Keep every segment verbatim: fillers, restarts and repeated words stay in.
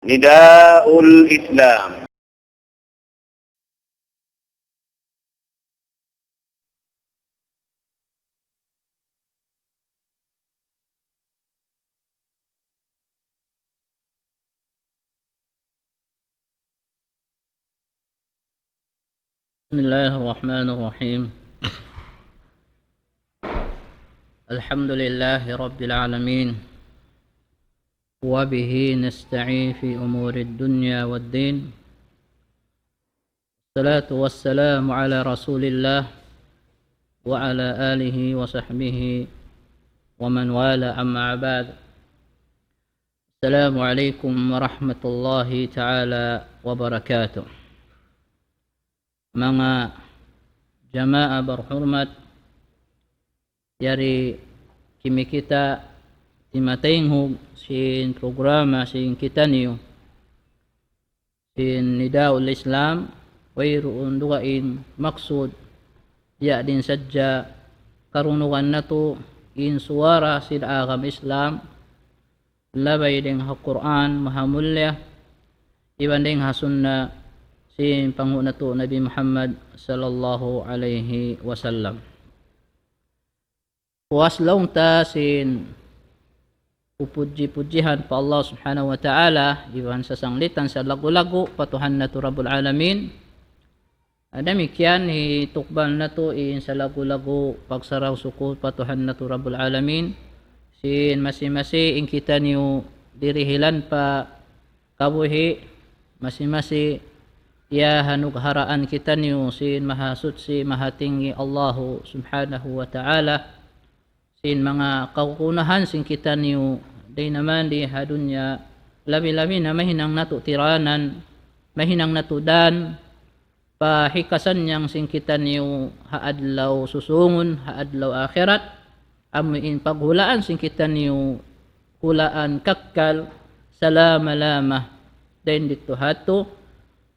نداء الإسلام. بسم الله الرحمن الرحيم. الحمد لله رب العالمين، وبه نستعين في أمور الدنيا والدين. الصلاة والسلام على رسول الله وعلى آله وصحبه ومن والاه، أما بعد. السلام عليكم ورحمة الله تعالى وبركاته. Manga jamaa barhurmat, yari kimikita' timataynghug sin programa sin kitaniyu sin Nidaul Islam, wayruun dugaing maksud, biya' diin sadja karunugan natu' in suwara sin agama Islam, labay dayn ha Qur'an mahamulliya, iban dayn ha sunna sin panghu' natu' Nabi Muhammad sallallahu alayhi wasallam. Puas laung ta sin pupudji-pudjihan pa Allah Subhanahu wa Ta'ala, iban sasanglitan salaggu'-laggu' pa Tuhan natu' Rabbul Alamin. Damikkiyan hitukbal natu' in salaggu'-laggu' pagsarang-sukul pa Tuhan natu' Rabbul Alamin, sin masi-masi in kitaniyu dirihilan pa kabuhi', masi-masi iyahanugharaan kitaniyu sin Mahasuchi, Mahatinggi Allahu Subhanahu wa Ta'ala, sin manga kagunahan sin kitaniyu, dayn ha mandi ha dunya, labi-labi na mahinang natu' tiranan, mahinang natu' dan, pa hikasannyang sin kitaniyu ha adlaw susungun, ha adlaw akhirat, amu in paghulaan sin kitaniyu, hulaan kakkal, salama-lama. Dayn didtu ha yadtu,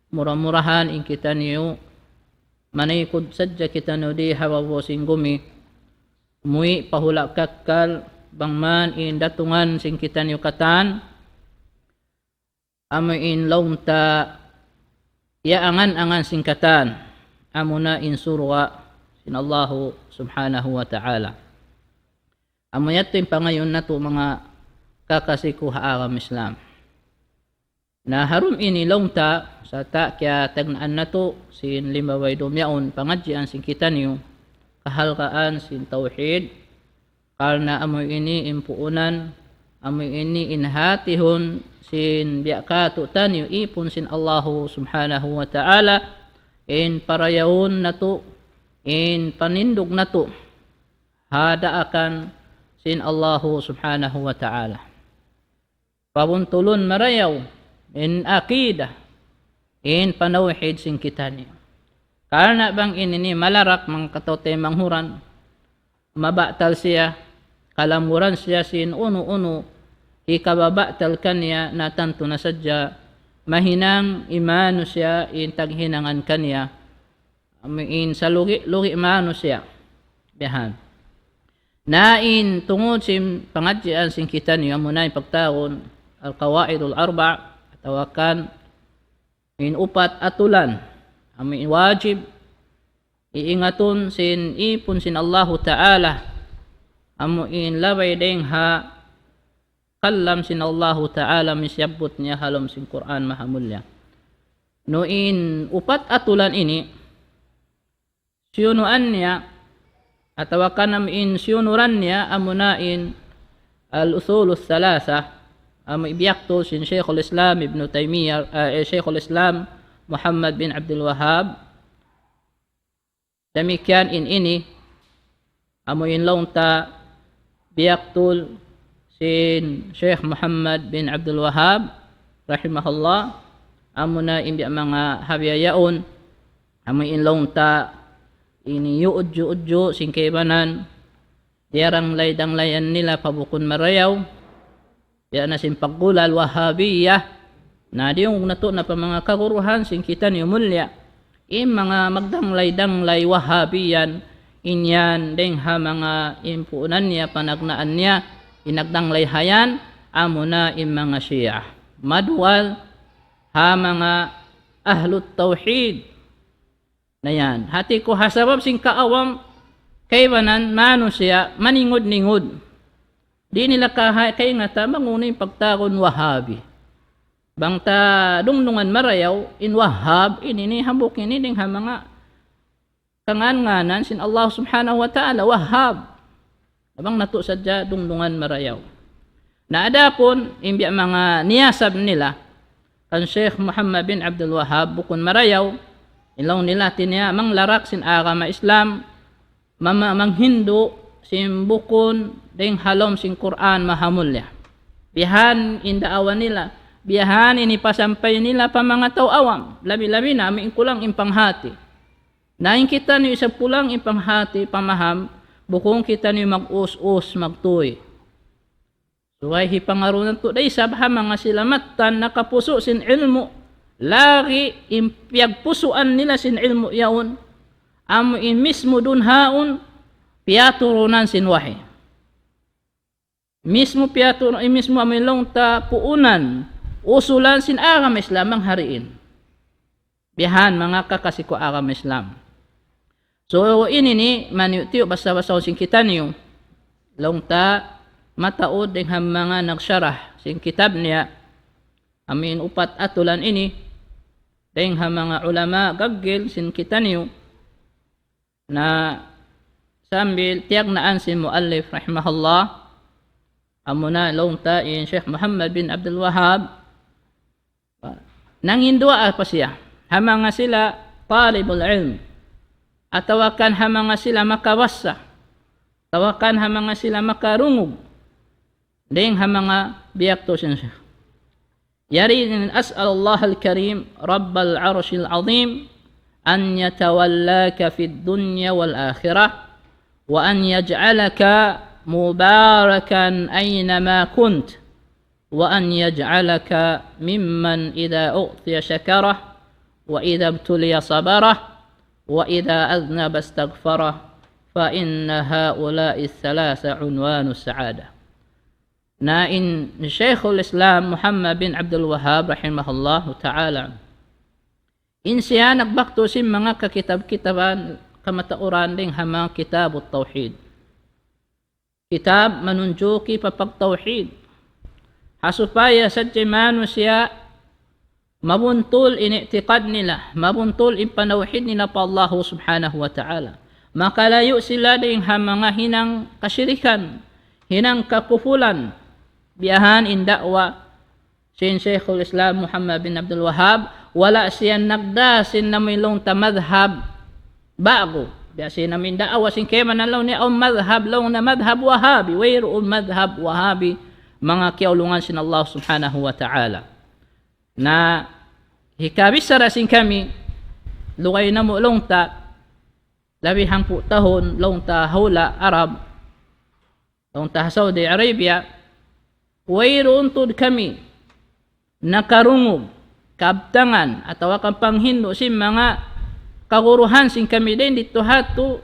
mura-murahan in kitaniyu, manaykud sadja kitaniyu di ha babaw sin gumi, muwi' pa hula' kakkal, bang man in datungan sin kitaniyu katan, amu in laung ta iyaangan-angan sin katan, amuna in surga' sin Allahu Subhanahu wa Ta'ala. Amu yadtu in pangayuun natu' manga kakasi ku ha agama Islam. Na ha dum ini laung ta, sarta' kiyatagnaan natu' sin limabay dum yaun pangadjian sin kitaniyu, kahalgaan sin tawhid, karna' amu ini in puunan, amu ini in hātihun sin biya' kātu'niyu ipun sin Allahu Subhanahu wa Ta'ala, in parayawun natu', in panindug natu', ha daakan sin Allahu Subhanahu wa Ta'ala. Pabuntulun marayaw in akida, in panawhid sin kitaniyu. Karna' bang in ini malarak manga kataw-taymanghuran, mabatal siya, kalamuran siya sin unu-unu hikababatal kaniya, na tantu na sadja mahinang in manusiya' in taghinangan kaniya, amu in salugi'-lugi' manusiya'. Biya' ha yan. Na in tungud sin pangadjian sin kitaniyu, amuna in pagtawagun Al-Qawaidul Arba', atawa kan in upat atulan, amu in wajib iingatun sin ipun sin Allahu Ta'ala, amu in labay dayn ha kalam sin Allahu Ta'ala misiyabbut niya ha lawm sin Qur'an mahamulliya. Na in upat atulan ini, siyunuan niya, atawa kan amu in siyunuran niya, amuna in Al-Usulus Salasa, amu in biyaktul sin Shaykhul Islam Ibn Taymiyyah, eh, Shaykhul Islam Muhammad bin Abdul Wahhab. Damikkiyan in ini, amu in laung ta biyaktul sin Shaykh Muhammad bin Abdul Wahhab, rahimahullah, amuna in biya' manga ha biya' yaun, amu in laung ta ini iyuudju-udju sin kaibanan, diyarang-laydang-layan nila pa bukun marayaw, biya' na sin paggulal Wahabiyyah. Na diyungug natu' na pa manga kaguruhan sin kitaniyu mulliya. In manga magdanglay-danglay Wahabiyyah, in yan dayn ha manga in puunan niya, panagnaan niya, in nagdanglay ha yan, amuna in manga Shia. maduwal ha manga ahlut tawhid. Na yan. Hati ku ha sabab sin kaawam kaibanan manusiya' maningud-ningud. Di' nila kaha-, kaingatan bang unu in pagtawagun Wahabi. Bang ta dungdungan marayaw, in Wahhab, ini ini hambuuk ini dayn ha manga kangan-nganan sin Allah Subhanahu wa Ta'ala, Wahhab. Bang natu' sadja dungdungan marayaw. Na adapun, in biya' manga niyasab nila, kan Sheikh Muhammad bin Abdul Wahhab, bukun marayaw, in laung nila hati niya, manglarak sin agama Islam, mama-, manghindu' sin bukun dayn ha lawm sin Qur'an Mahamulliya. Biya' ha yan in daawa nila, biya' ha yan in hipasampay nila pa manga tau awam, labi-labi na amu in kulang in panghati. Na in kitaniyu isab kulang in panghati, pamaham, bukun kitaniyu mag-us-us, magtuy. Subay hipangarunan tu' da isab ha manga sila mattan nakapusu' sin ilmu', lagi' in piyagpusuan nila sin ilmu' yaun, amu in mismu dunhaun, piyaturunan sin wahi. Mismu piyatur-, in mismu amu in laung ta puunan, usulan sin agama Islam manghariin. Biya' ha yan manga kakasi ku agama Islam. So, ini ini, maniyu'-tiyu' basa-basahun sin kitaniyu. Laung ta mataud dayn ha manga nagsarah sin kitab niya. Amu in upat atulan ini, dayn ha manga ulama gaggil sin kitaniyu. Na sambil tiyagnaan sin muallif rahimahullah, amuna laung ta in Sheikh Muhammad bin Abdul Wahhab, nanginduwaa pa siya ha manga sila talibul ilm, atawa kan ha manga sila makabasa, atawa kan ha manga sila makarungug, dayn ha manga biya' tu sin Sheikh. Yari in أسأل الله الكريم رب العرش العظيم أن يتولاك في الدنيا والآخرة، وأن يجعلك مباركا أينما كنت، وأن يجعلك ممن إذا أعطي شكره، وإذا ابتلي صبره، وإذا أذنب استغفره، فإن هؤلاء الثلاثة عنوان السعادة. Na in Shaykhul Islam Muhammad bin Abdul Wahhab rahimahullahu ta'ala, in siya nagbaktu sin manga kakitab-kitaban kamatauran dayn ha manga kitabut tawhid. Kitab manunjuki pa pagtawhid. Ha supaya sadja manusiya' mabuntul in i'tiqad nila, mabuntul in panawhid nila pa Allahu Subhanahu wa Ta'ala. Makalayu' sila dayn ha manga hinang kasirikan, hinang kakupulan. Biya' ha yan in da'wa sin Shaykhul Islam Muhammad bin Abdul Wahhab, wala' siya nagdā sin amu in laung ta madhab ba'gu. Biya' sin amu in da'wa sin kaibanan laung niya awn madhab, laung niya madhab Wahabi, wayruun madhab Wahabi, manga kiyaulungan sin Allah Subhanahu wa Ta'ala. Na hikabichara sin kami, lugay namu' laung ta, labi hangpu' tahun laung ta ha hula' Arab, laung ta ha Saudi Arabia, wayruun tuud kami nakarungug, kabtangan, atawa kan panghindu' sin manga kaguruhan sin kami dayn didtu ha yadtu,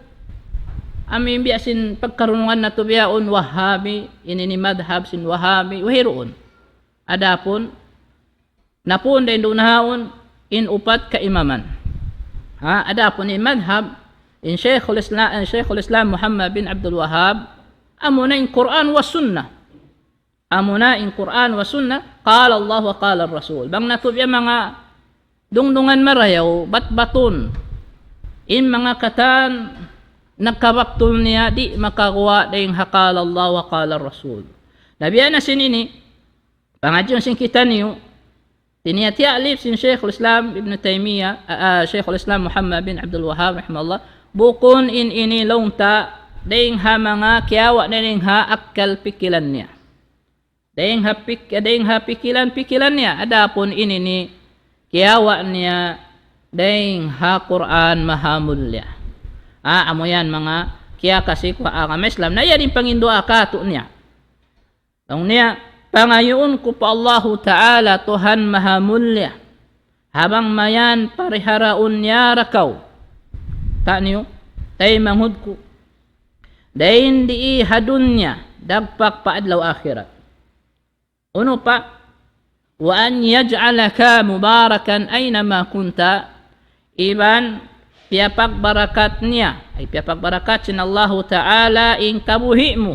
amu in biya' sin pagkarungugan natu' bihaun Wahabi, ini ini madhab sin Wahabi, wayruun. Adapun, napun dayn duun ha yaun in upat kaimaman. Ha, adapun in madhab, in Shaykhul Isla-, in Shaykhul Islam Muhammad bin Abdul Wahhab, amuna in Qur'an wa Sunnah. Amuna in Qur'an wa Sunnah, قال الله وقال الرسول. Bang natu' biya' manga dungdungan marayaw, batbatun in manga katan nagkabaktul niya, di' makaguwa' dayn ha قال الله وقال الرسول. Na biya' na sin ini, pangadjiun sin kitaniyu, tiniya-, tiya'lif sin Shaykhul Islam Ibn Taymiyyah, ah, ah, Shaykhul Islam Muhammad bin Abdul Wahhab rahimahullah, bukun in ini laung ta dayn ha manga kiyawa' niya dayn ha akkal pikilan niya. Dayn ha pik-, dayn ha pikilan-pikilan niya. Adapun ini ini kiyawa' niya dayn ha Qur'an Mahamulliya. Ah, amu yan manga kiyakasi ku ha agama Islam. Na yan in panginduwaa katu' niya. Laung niya, pangayuun ku pa Allahu Ta'ala, Tuhan Mahamulliya, ha bang mayan pariharaun niya da kaw. Taniyu, taymanghud ku. Dayn di ha dunya, dagpak pa adlaw akhirat. Unu pa, وأن يجعلك مباركا أينما كنت. Iban piyapagbarakat niya, ay piyapagbarakat sin Allahu Ta'ala in kabuhi' mu.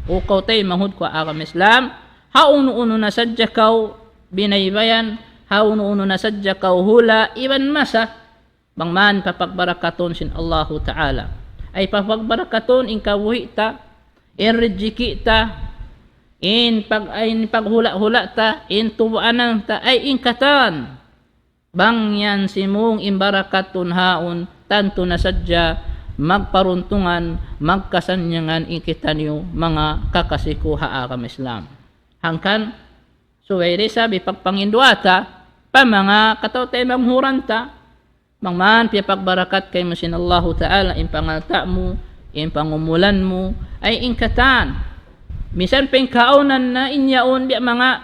O kaw taymanghud ku ha agama Islam, ha unu-unu na sadja kaw binaybayan, ha unu-unu na sadja kaw hula', iban masa, bang man papagbarakatun sin Allahu Ta'ala. Ay papagbarakatun in kabuhi' ta, in rijiki' ta, in pag-, in paghula'-hula' ta, in tubuanan ta, ay in katan. Bang yan simūng in barakat tuud haun, tantu na sadja magparuntungan, magkasannyangan in kitaniyu manga kakasi ku ha agama Islam. Hangkan, subay da isab hipagpanginduwaa ta pa manga kataw-taymanghuran ta, bang man piyapagbarakat kaymu sin Allahu Ta'ala in pangalta' mu, in pangumulan mu, ay in katan. Misan pa in kaawnan na in yaun biya' manga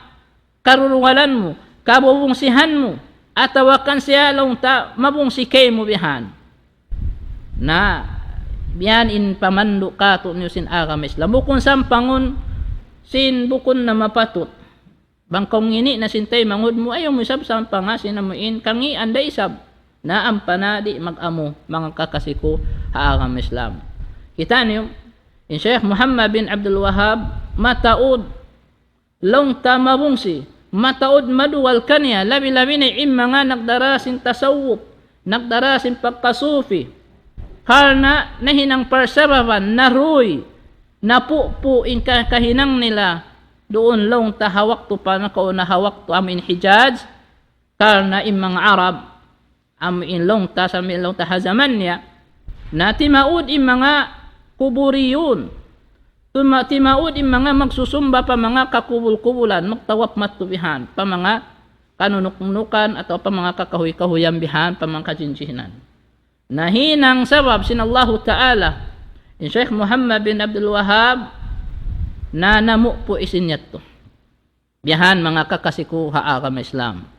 karurungalan mu, kabubungsihan mu, atawa kan siya laung ta mabungsi kaymu bihan. Na, bihan in pamandu' kātu'niyu sin agama Islam. Bukun sampangun sin bukun na mapatut. Bang kaw ngini' na sin taymanghud mu, ayaw mu isab sampanga sin amu in kangīan da isab. Na ampa na di' mag-amu, manga kakasi ku ha agama Islam. Kitaniyu, in Shaykh Muhammad bin Abdul Wahhab, mataud laung ta mabungsi, mataud maduwal kaniya, labi-labi na in manga nagdara sin tasawwuf, nagdara sin pagkasufi. Karna' nahinang parsababan, naruy, napupu' in ka-, kahinang nila, duun laung ta ha waktu pa nakauna ha waktu amu in Hijaz, karna' in manga Arab, amu in laung ta, sa amu in laung ta ha jaman niya, na timaud in manga kuburiyun. Tuma-, timaud in manga magsusumba pa manga kakubul-kubulan, magtawaf madtu bihan, pa manga kanunuk-nunukan atawa pa manga kakahuy-kahuyan bihan, pa manga kajinjihinan. Na hinang sabab sin Allahu Ta'ala, in Shaykh Muhammad bin Abdul Wahhab, na namupu' isin yadtu. Bihan manga kakasi ku ha agama Islam.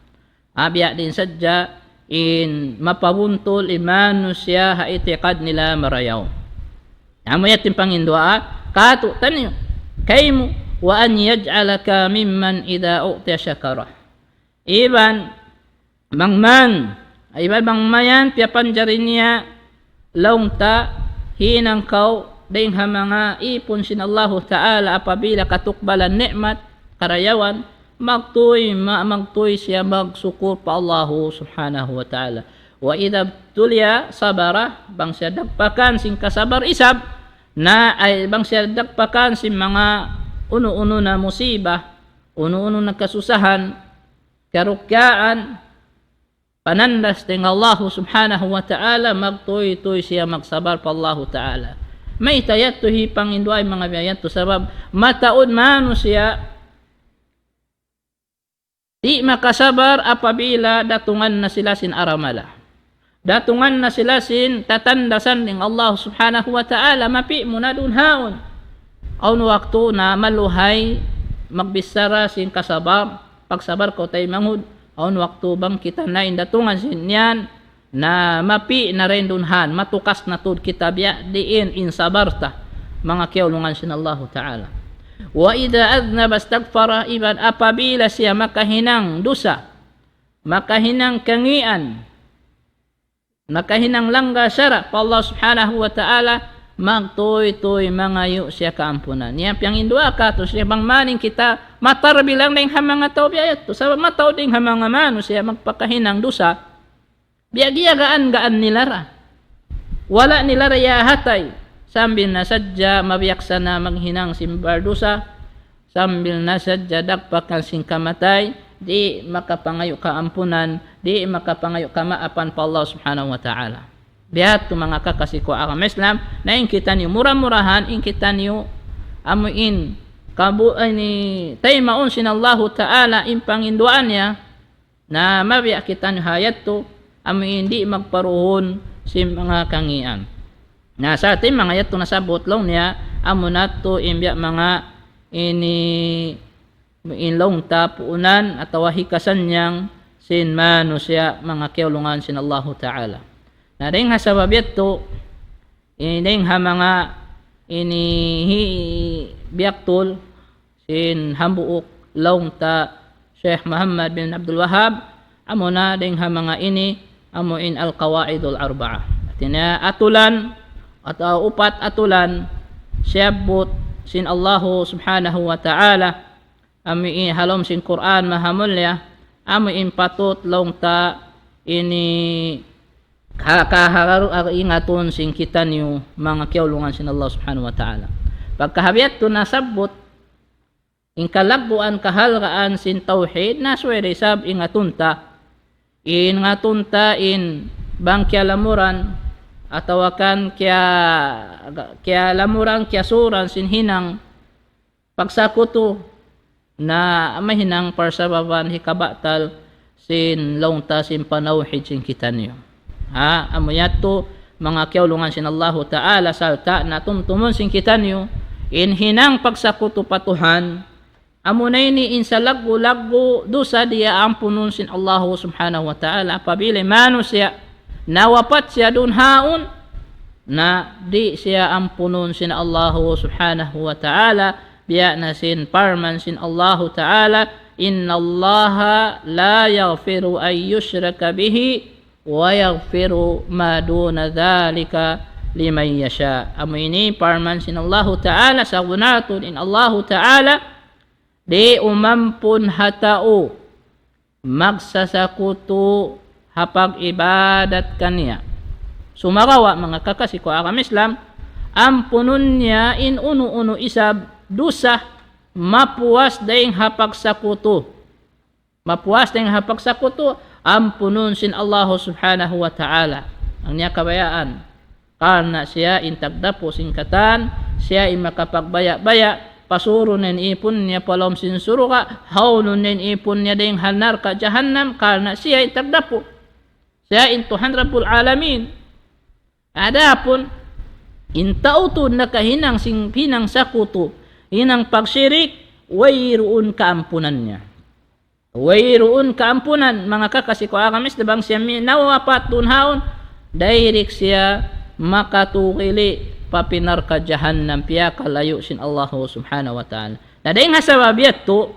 Biya' diin sadja in mapabuntul in manusiya' ha itikad nila marayaw. Amu yadtu in panginduwaa kātu'niyu, kaymu, وأن يجعلك ممن إذا أعطي شكر. Iban, bang man, iban bang mayan piyapanjari niya laung ta hinang kaw dayng ha manga īpun sin Allahu Ta'ala apabila katukbalan ni'mat, karayawan, magtuy, ma-, magtuy siya magsukur pa Allahu Subhanahu wa Ta'ala. وإذا ابتلي صبر, bang siya dagpakan sin kasabar isab, na ay bang siya dagpakan sin manga unu-unu na musiba, unu-unu na kasusahan, karukyaan, panandas dayng ha Allahu Subhanahu wa Ta'ala, magtuy-tuy siya magsabar pa Allahu Ta'ala. Mayta' yadtu hipanginduwaa in manga biya' yadtu sabab mataud manusiya' di' makasabar apabila datungan na sila sin aramala. Datungan na sila sin tatandasan dayng Allah Subhanahu wa Ta'ala, mapi' mu na duun haun. Awn waktu na maluhay magbichara sin kasabar, pagsabar kaw taymanghud. Awn waktu bang kita na in datungan sin yan, na mapi' na dayn duun han, matukas na tuud kita biya' diin in sabar ta, manga kiyaulungan sin Allahu Ta'ala. وإذا أذنب استغفر, iban apabila siya makahinang dusa, makahinang kangīan, makahinang langga sara' pa Allah Subhanahu wa Ta'ala, magtuy-tuy mangayu' siya kaampunan. Yan piyanginduwaa kātu' siya bang mayan kita matarbilang dayng ha manga tau biya' yadtu. Sabab mataud dayng ha manga manusiya' magpakahinang dusa, biya' giyagaan-gaan nila ra. Wala' nila ra yahatay. Sambil na sadja mabiyaksana maghinang sin bardusa, sambil na sadja dagpakan sin kamatay, di' makapangayu' kaampunan, di' makapangayu' kamaapan pa Allah Subhanahu wa Ta'ala. Biya' ha yadtu manga kakasi ku ha agama Islam, na in kitaniyu mura-murahan, in kitaniyu amu in kabu-, ini, taymaun sin Allahu Ta'ala in panginduwaa niya, na mabiya' kitaniyu ha yadtu, amu in di' magparuhun sin manga kangīan. Na sa' in manga yadtu nasabbut laung niya, amu na tuud in biya' manga ini, in laung ta puunan atawa hikasannyang sin manusiya' manga kiyaulungan sin Allahu Ta'ala. Na dayng ha sabab yadtu, ini dayng ha manga ini hi-, biyaktul sin hambuuk laung ta Sheikh Muhammad bin Abdul Wahhab, amuna dayn ha manga ini, amu in Al-Qawaidul Arba'ah. Hatiniya atulan, atawa upat atulan, siyabbut sin Allahu Subhanahu wa Ta'ala, amu in ha lawm sin Qur'an Mahamulliya, amu in patut laung ta ini ha-, kahagaru-, ingatun sin kitaniyu manga kiyaulungan sin Allah Subhanahu wa Ta'ala. Pagka ha biya' yadtu nasabbut, in kalagguan kahalgaan sin tawhid, na subay da isab ingatun ta. Ingatun ta in bang kiyalamuran, atawa kan kiya-, kiyalamuran, kiyasuran sin hinang pagsakutu, na mahinang parsababan hikabatal sin laung ta sin panawhid sin kitaniyu. Ha, amu yadtu manga kiyaulungan sin Allahu Ta'ala, sarta' na tumtumun sin kitaniyu, in hinang pagsakutu pa Tuhan, amuna ini in salaggu'-laggu' dusa di' ampunun sin Allahu Subhanahu wa Ta'ala. Apabila manusiya' nawapat siya duun haun, na di' siya ampunun sin Allahu Subhanahu wa Ta'ala, biya' na sin parman sin Allahu Ta'ala, إن الله لا يغفر أن يشرك به ويغفر ما دون ذلك لمن يشاء. Amu ini parman sin Allahu Ta'ala, sabunnal tuud in Allahu Ta'ala di' umampun ha tau magsasakutu ha pag-ibadat kaniya. Sumagawa', manga kakasi ku agama Islam, ampunun niya in unu-unu isab dusa mapuas dayn ha pagsakutu. Mapuas dayn ha pagsakutu, ampunun sin Allahu Subhanahu wa Ta'ala. Hangkan niya kabayaan. Karna' siya in tagdapu sin katan, siya in makapagbaya'-baya', pasurun niya in ipun niya pa lawm sin surga', hawlun niya in ipun niya dayn ha narka' jahannam, karna' siya in tagdapu. Siya in Tuhan Rabbul Alamin. Adapun in tau tuud nakahinang sin hinang sakutu, hinang pagshirik, wayruun kaampunan niya. Wayruun kaampunan, manga kakasi ku agama Islam, bang siya mi-, nawapat duun haun, direct siya makatugili pa pi narka' jahannam, piyakalayu' sin Allahu Subhanahu wa Ta'ala. Na dayn ha sabab yadtu,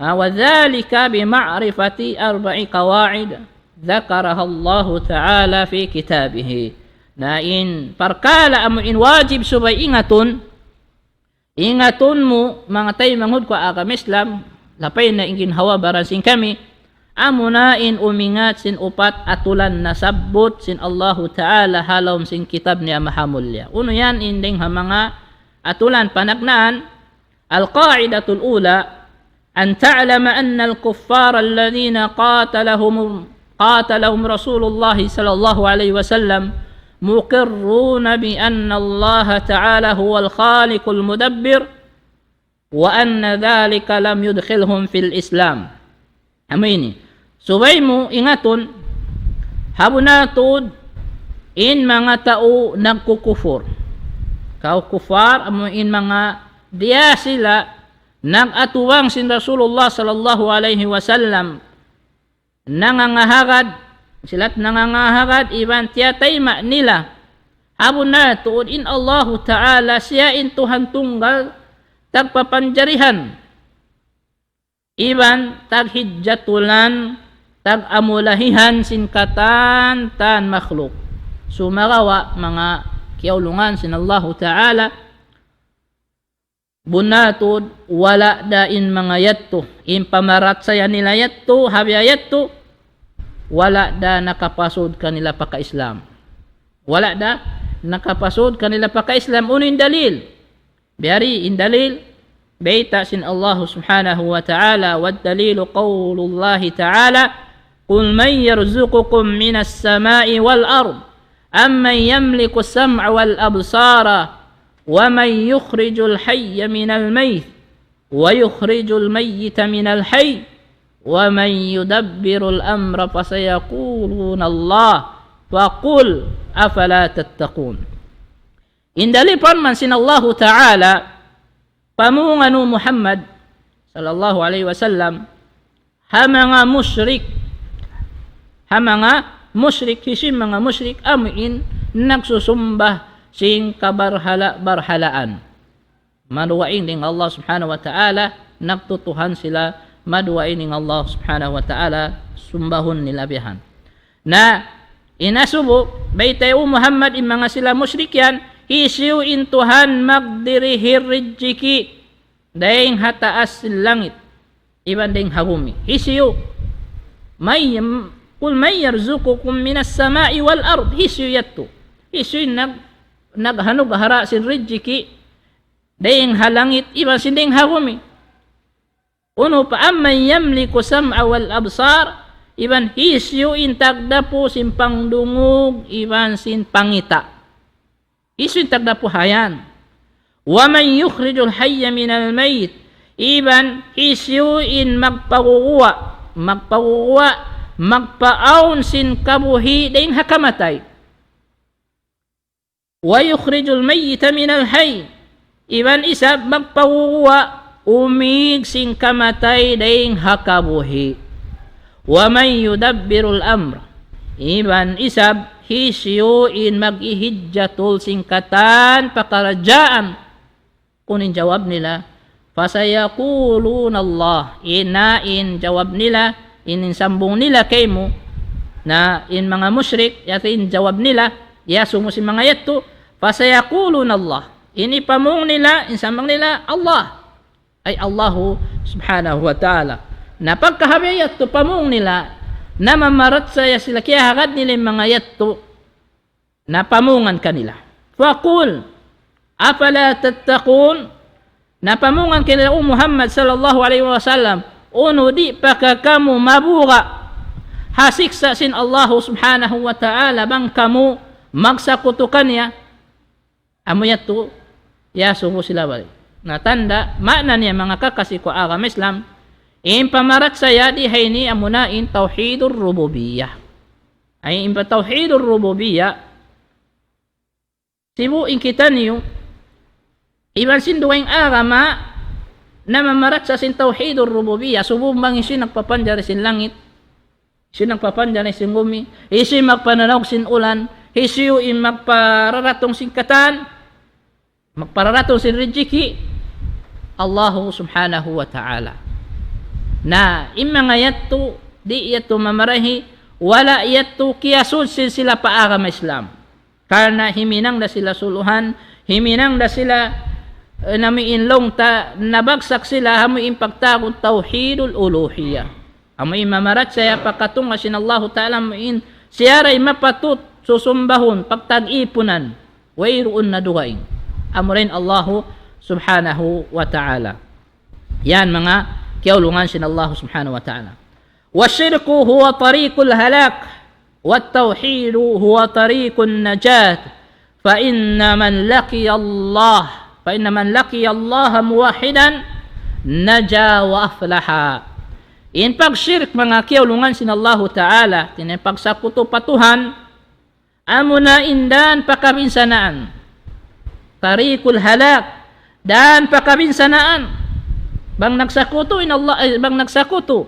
ah, وذلك بمعرفة أربع قواعد ذكرها الله تعالى في كتابه. Na in parkala' amu in wajib subay ingatun, ingatun mu, manga taymanghud ku agama Islam, lapay na in ginhawa-baran sin kami, amuna in umingat sin upat atulan nasabbut sin Allahu Ta'ala ha lawm sin kitab niya mahamulliya. Unu yan in dayn ha manga atulan panagnaan, القاعدة الأولى أن تعلم أن الكفار الذين قاتلهم، قاتلهم رسول الله صلى الله عليه وسلم مقرون بأن الله تعالى هو الخالق المدبر، وأن ذلك لم يدخلهم في الإسلام. Amu ini. Subay mu ingatun, ha bunnal tuud in manga tau nagkukupur. Kaw kufar, amu in manga diya sila nag-atubang sin Rasulullah sallallahu alayhi wasallam. Nangangahagad, sila't nangangahagad, iban tiyatayma' nila. Ha bunnal tuud in Allahu Ta'ala, siya in Tuhan tunggal, tagpapanjarihan. Iban taghijatulan, tag-amulahihan sin katan-katan makhluk. Sumagawa' manga kiyaulungan sin Allahu Ta'ala, bunnal tuud wala' da in manga yadtu, in pamarachaya nila yadtu, ha biya' yadtu, wala' da nakapasud kanila pagka-Islam. Wala' da nakapasud kanila pagka-Islam. Unu in dalil? Biya' ri in dalil, bayta' sin Allah subhanahu wa ta'ala, والدليل قول الله تعالى: قل من يرزقكم من السماء والأرض أمن يملك السمع والأبصار ومن يخرج الحي من الميت ويخرج الميت من الحي ومن يدبر الأمر فسيقولون الله فقل أفلا تتقون. In dalil parman sin Allahu Ta'ala, pamung anu Muhammad sallallahu alayhi wasallam, ha manga mushrik, ha manga mushrik, hisiyu in manga mushrik, amu in nagsusumba sin kabarhala-barhalaan. Madugaing dayn Allah subhanahu wa ta'ala, nagtutuhan sila maduwa ini in Allah subhanahu wa ta'ala, sumbahun nila bihan. Na, in asubu, baytai, O Muhammad, in manga sila mushrik yan, hisiyu in Tuhan magdihil rijiki dayn ha taas sin langit iban dayn ha bumi. Hisiyu? May, قل من يرزقكم من السماء والأرض. Hisiyu yadtu? Hisiyu in nag-, naghanughara sin rijiki dayn ha langit iban sin dayn ha bumi? Unu pa, أمن يملك السمع والأبصار, iban hisiyu in tagdapu sin pangdungug iban sin pangita'. Hisiyu in tagdapu ha yan. ومن يخرج الحي من الميت, iban hisiyu in magpaguguwa', magpaguguwa', magpaawn sin kabuhi' dayn ha kamatay. ويخرج الميت من الحي. Iban isab magpaguguwa', umig sin kamatay dayn ha kabuhi'. ومن يدبر الأمر. Iban isab hisiyu in mag-ihidjatul sin katan pakaradjaan. Unu in jawab nila, فسيقولون الله. In, na in jawab nila, in, in sambung nila kaymu, na in manga mushrik, yadtu in jawab nila, iyasubu sin manga yadtu, فسيقولون الله. In hipamung nila, in sambung nila, Allah. Ay Allahu subhanahu wa ta'ala. Na pagka ha biya' yadtu pamung nila, na mamarachaya sila, kiyahagad nila in manga yadtu, na pamungan kanila. فقل أفلا تتقون. Na pamungan kanila, O Muhammad sallallahu alayhi wasallam, unu di' pa ka kamu mabuga' ha siksa' sin Allahu subhanahu wa ta'ala bang kamu magsakutu kaniya? Amu yadtu, iyasubu sila balik. Na tanda', maana niya manga kakasi ku agama Islam, in pamarachaya di ha ini amuna in tawhidur rububiyyah. Ay, in pa tawhidur rububiyyah, sibu' in kitaniyu, iban sin dugaing agama, na mamarachaya sin tawhidur rububiyyah, subay bang hisiyu in nagpapanjari sin langit, hisiyu in nagpapanjari sin bumi, hisiyu in magpananaug sin ulan, hisiyu in magpararatung sin katan, magpararatung sin rijiki, Allahu subhanahu wa ta'ala. Na, in manga yadtu, di' yadtu mamarahi, wala' yadtu kiyasud sin sila pa agama Islam. Karna' himinang da sila suluhan, himinang da sila, eh, nami in laung ta, nabagsak sila, amu in pagtawagun tawhidul uluhiyyah. Amu in mamarachaya pa katunga' sin Allahu ta'ala, amu in siya da in mapatut susumbahun, pagtag-ipunan. Wayruun na dugaing. Amura in Allahu subhanahu wa ta'ala. Yan manga kiyaulungan sin Allahu subhanahu wa ta'ala. والشرك هو طريق الهلاك، والتوحيد هو طريق النجاة، فإن من لقي الله، فإن من لقي الله موحدا نجا وأفلح. In pagshirik manga kiyaulungan sin Allahu ta'ala, in pagsakutu pa Tuhan, amuna in dan pa kabinsanaan. Tariqul halak, dan pa kabinsanaan. Bang nagsakutu in Allah, eh, bang nagsakutu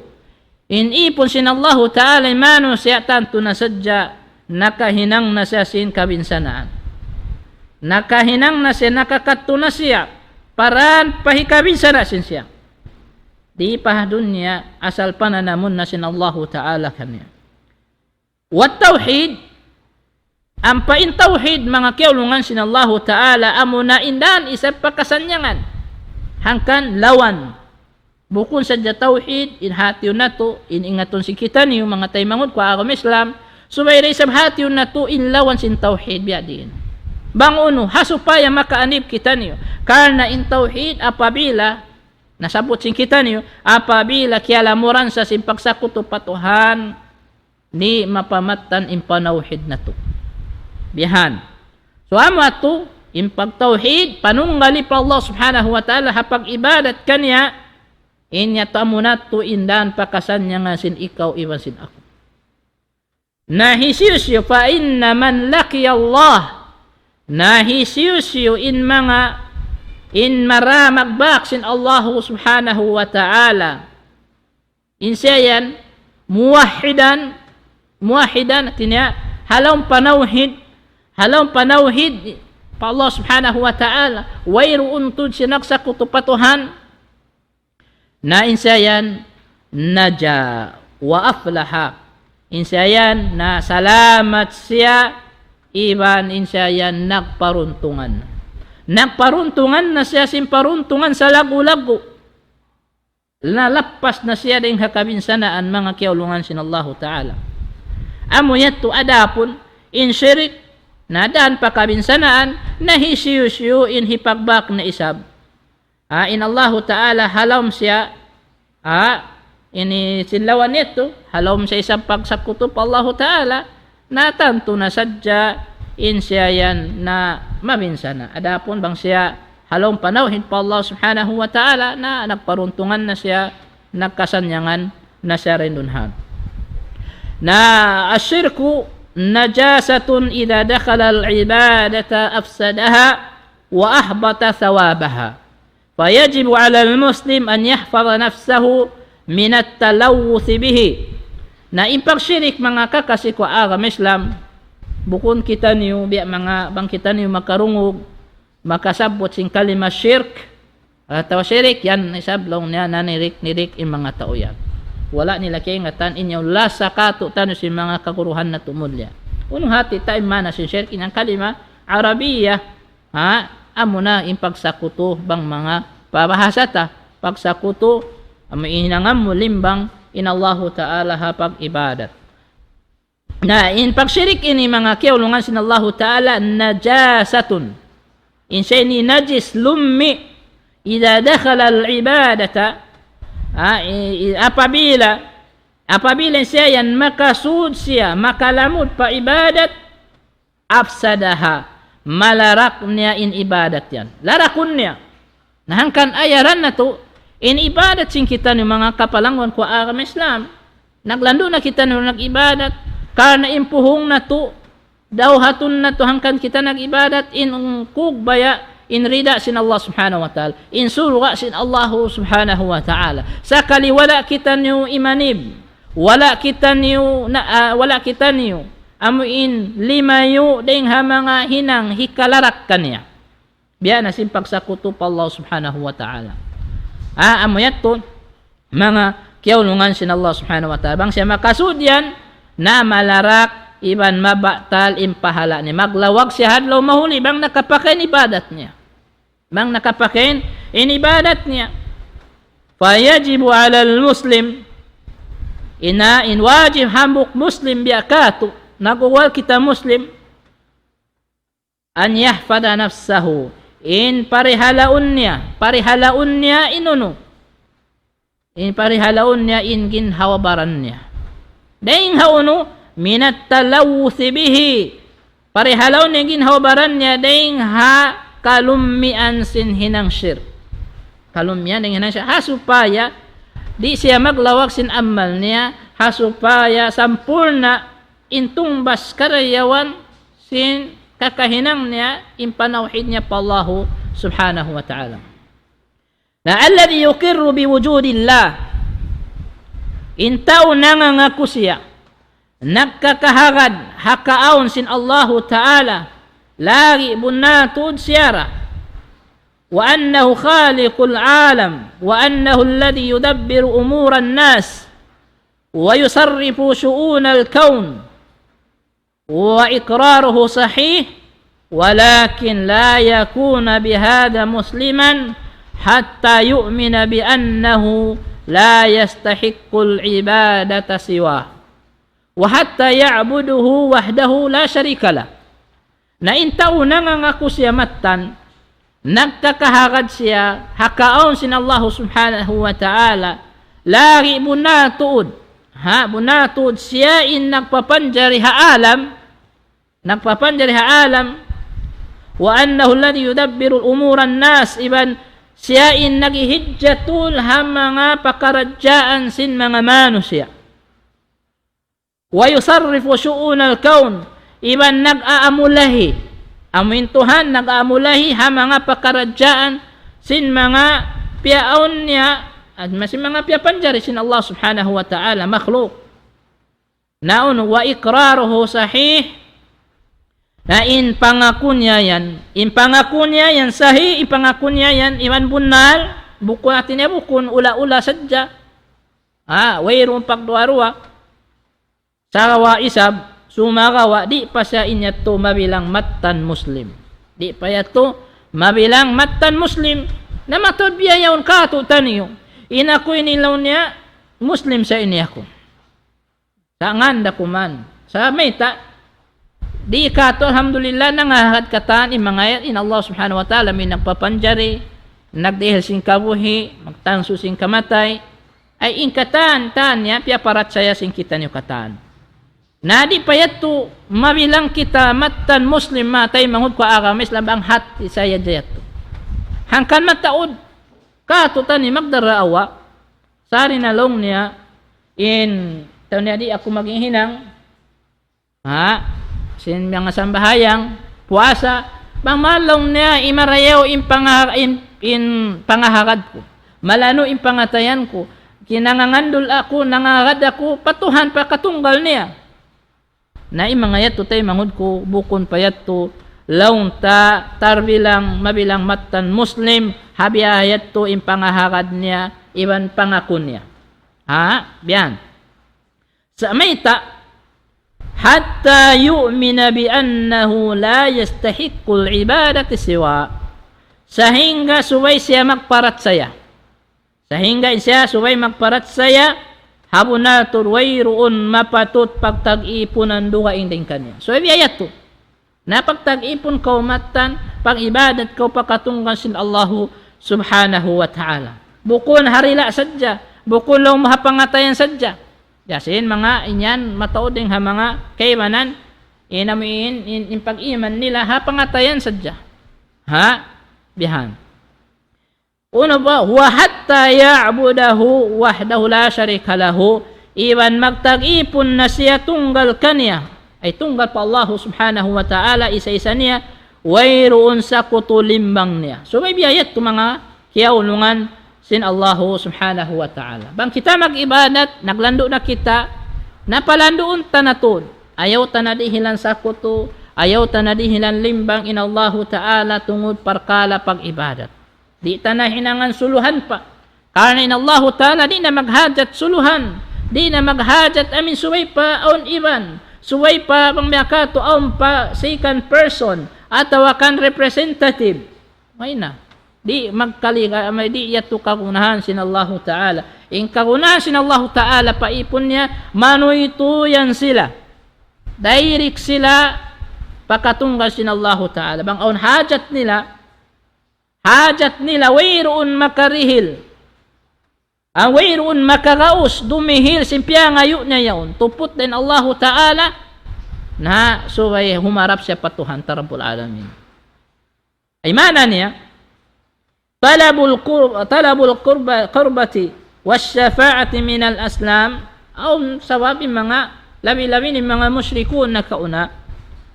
in ipun sin Allahu ta'ala in manusiya', tantu na sadja nakahinang na siya sin kabinsanaan. Nakahinang na siya, nakakadtu na siya pa dan pa hikabinsanaan sin siya. Di' pa ha dunya, asal pananamun na sin Allahu ta'ala kaniya. Wat tawhid, ampa in tawhid, manga kiyaulungan sin Allahu ta'ala, amuna in dan isab pa kasannyangan. Hangkan lawan. Bukun sadja tawhid, in hatiun natu', in ingatun sin kitaniyu, manga taymanghud ku agama Islam, subay da isab hatiun natu' in lawan sin tawhid biya' diin. Bang unu, ha supaya makaanib kitaniyu. Karna' in tawhid, apabila nasabbut sin kitaniyu, apabila kiyalamuran sa sin pagsakutu pa Tuhan, di' mapamattan in panawhid natu'. Bihan. So, amu yadtu, in pagtawhid, panunggali pa Allah subhanahu wa ta'ala, ha pag-ibadat kaniya, in yadtu amuna yadtu in dan pa kasannyangan sin ikaw iban sin aku. Na hisiyu-siyu, فإن من لقي الله. Na hisiyu-siyu in manga, in mara magbak sin Allahu subhanahu wa ta'ala. In siya yan, muwahhidan, muwahhidan, hatinya, ha lawm panawhid, ha lawm panawhid pa Allah subhanahu wa ta'ala, wayruun tuud siya nagsakutu pa Tuhan. Na in siya yan, نجا وأفلح. In siya yan, na salamat siya, iban in siya yan nagparuntungan. Nagparuntungan na siya sin paruntungan salaggu'-laggu'. Nalappas na siya dayn ha kabinsanaan, manga kiyaulungan sin Allahu Ta'ala. Amu yadtu adapun in shirik, na daan pa kabinsanaan, na hisiyu-siyu in hipagbak na isab. Ha, in Allahu Ta'ala ha lawm siya, ha, ini sin lawan yadtu, ha lawm siya isab pagsakutu pa Allahu Ta'ala, na tantu na sadja in siya yan na mabinsana'. Adapun bang siya ha lawm panawhid pa Allah Subhanahu wa Ta'ala, na nagparuntungan na siya, nagkasannyangan na siya dayn duun ha. Na الشرك نجاسة إذا دخل العبادة أفسدها وأحبط ثوابها. فيجب على المسلم أن يحفظ نفسه من التلوث به. Na in pagshirik, manga kakasi ku ha agama Islam, bukun kitaniyu, biya' manga, bang kitaniyu makarungug, makasabbut sin kalima shirk, atawa shirik, yan isab laung niya nanirik-nirik in manga tau yan. Wala' nila kaingatan in yaun lasa katu'taniyu sin manga kaguruhan natu' mulliya. Unu hati ta in maana sin shirk, in kalima Arabiya, ha, amuna in pagsakutu bang manga pabahasa ta, pagsakutu, amu in hinangan mu limbang in Allahu Ta'ala ha pag-ibadat. Na in pagshirik ini, manga kiyaulungan sin Allahu Ta'ala, najasatun. In siya ini najis, lummi', إذا دخل العبادة, ha, i-, i-, apabila, apabila siya yan makasud siya, makalamud pa ibadat, أفسدها, malarak niya in ibadat yan. Larakun niya. Na hangkan ayaran natu', in ibadat sin kitaniyu manga kapalangwan ku ha agama Islam. Naglandu' na kitaniyu nag-ibadat, karna' in puhung natu', dawhatun natu' hangkan kita nag-ibadat, in kugbaya', in rida sin Allah Subhanahu wa Ta'ala, in surga' sin Allah Subhanahu wa Ta'ala. Sakali wala' kitaniyu imanib, wala' kitaniyu na, ah, wala' kitaniyu amu in limayu' dayn ha manga hinang hikalarak kaniya. Biya' na sin pagsakutu pa Allah Subhanahu wa Ta'ala. Ah, amu yadtu, manga kiyaulungan sin Allah Subhanahu wa Ta'ala. Bang siya makasud yan, na malarak iban mabatal in pahala' niya. Maglawag siya ha adlaw mahuli bang nakapakain ibadat niya. Bang nakapakain in ibadat niya. فيجب على المسلم, ina in wajib hambuuk Muslim biya' katu', nag-uwal kita Muslim, أن يحفظ نفسه, in parihalaun niya, parihalaun niya in unu, in parihalaun niya in ginhawa-baran niya. Dayn ha unu, من التلوث به. Parihalaun niya in ginhawa-baran niya dayn ha kalummian sin hinang shirk. Kalummian dayn hinang shirk. Ha supaya di' siya maglawag sin amal niya, ha supaya sampurna' in tungbas karayawan sin kakahinang niya, in panawhid niya pa Allahu Subhanahu wa Ta'ala. Na الذي يقر بوجود الله. In tau nangangaku siya, nagkakahagad ha kaawn sin Allahu Ta'ala, lagi' bunnal tuud siya ra. وأنه خالق العالم، وأنه الذي يدبر أمور الناس، ويصرف شؤون الكون. وإقراره صحيح، ولكن لا يكون بهذا مسلما حتى يؤمن بأنه لا يستحق العبادة سواه، وحتى يعبده وحده لا شريك له. Na in tau nangangaku siya mattan, nagkakahagad siya ha kaawn sin Allahu Subhanahu wa Ta'ala, lagi' bunnal tuud. Ha, bunnal tuud siya in nagpapanjari ha alam, nagpapanjari ha alam, وأنه الذي يدبر أمور الناس, iban siya in naghihidjatul ha manga pakaradjaan sin manga manusiya'. ويصرف شؤون الكون, iban nag-aamulahi. Amu in Tuhan nag-aamulahi ha manga pakaradjaan sin manga piyaawn niya, at ma-, sin manga piyapanjari sin Allah Subhanahu wa Ta'ala, makhluk. Na unu, وإقراره صحيح, na in pangaku niya yan, in pangaku niya yan sahih, in pangaku niya yan iban bunnal, bukun hati niya bukun ula-ula sadja. Ha, wayruun pagduwa-ruwa. Sagawa' isab, sumagawa', di' pa siya in yadtu mabilang mattan Muslim. Di' pa yadtu mabilang mattan Muslim. Na mataud biya' yaun kātu'niyu. In aku ini laung niya, Muslim sa ini aku. Sa' nganda ku man. Sa' mayta', di' kātu', alhamdulillah, nangahagad katan in manga yan, in Allah Subhanahu wa Ta'ala, amu in nagpapanjari, nagdihil sin kabuhi', magtangsu sin kamatay. Ay in katan, tan niya, piyaparachaya sin kitaniyu katan. Na di' pa yadtu, mabilang kita mattan Muslim, matay manghud ku agama Islam, bang hati saya yadtu. Hangkan mataud, kātu'niyu magdaraawa, sari na laung niya, in, tau niya di' aku maghihinang, ha? Sin manga sambahayang, puasa, bang mawn laung niya, imarayaw in panga-, in, in pangahagad ku. Malanu' in pangatayan ku. Kinangangandul aku, nangahagad aku, pa Tuhan, pa katunggal niya. Na in manga yadtu taymanghud ku, bukun pa yadtu, laung ta, tarbilang, mabilang mattan Muslim, ha biya' yadtu in pangahagad niya, iban pangaku niya. Ha? Biya' yan. Sa' mayta', حتى يؤمن بأنه لا يستحق العبادة سواه. Sahingga subay siya magparachaya. Sahingga siya subay magparachaya, ha bunnal tuud wayruun mapatut pagtag-ipunan dugaing dayn kaniya. So, biya' yadtu. Na pagtag-ipun kaw mattan, pag-ibadat kaw pa katunggal sin Allahu Subhanahu wa Ta'ala. Bukun ha dila' sadja, bukun laung ha pangatayan sadja. Biya' sin manga in yan mataud dayn ha manga kaibanan, in amu in, in, in pag-iman nila ha pangatayan sadja. Ha? Biya' yan. Unu ba? وحتى يعبده وحده لا شريك له. Iban magtag-ipun na siya tunggal kaniya. Ay tunggal pa Allahu Subhanahu wa Ta'ala, isa-isa niya, wayruun sakutu limbang niya. So, biya' yadtu manga kiyaulungan sin Allahu Subhanahu wa Ta'ala. Bang kita mag-ibadat, naglandu' na kita, na palanduun ta na tuud. Ayaw ta na dihilan sakutu, ayaw ta na dihilan limbang in Allahu Ta'ala tungud parkala' pag-ibadat. Di' ta na hinangan suluhan pa. Karna' in Allahu Ta'ala di' na maghajat suluhan. Di' na maghajat amin subay pa awn iban. Subay pa bang biya' katu' awn pa second person. Atawa kan representative. Mayna. Di' magkaliga, may di' yadtu kagunahan sin Allahu Ta'ala. In kagunahan sin Allahu Ta'ala pa ipun niya, manuytuyan sila. Direct sila pa katunggal sin Allahu Ta'ala. Bang awn hajat nila, hajat nila, wayruun makarihil. Awn wayruun makagaus, dumihil, sin piyangayu' niya yaun. Tuput dayn Allahu Ta'ala, na subay humarap siya pa Tuhan ta Rabbul Alamin. Ay maana niya, طلب القرب-، طلب القرب-، القربة والشفاعة من الأصنام, awn sabab in manga, labi-labi in manga mushrikun nakauna.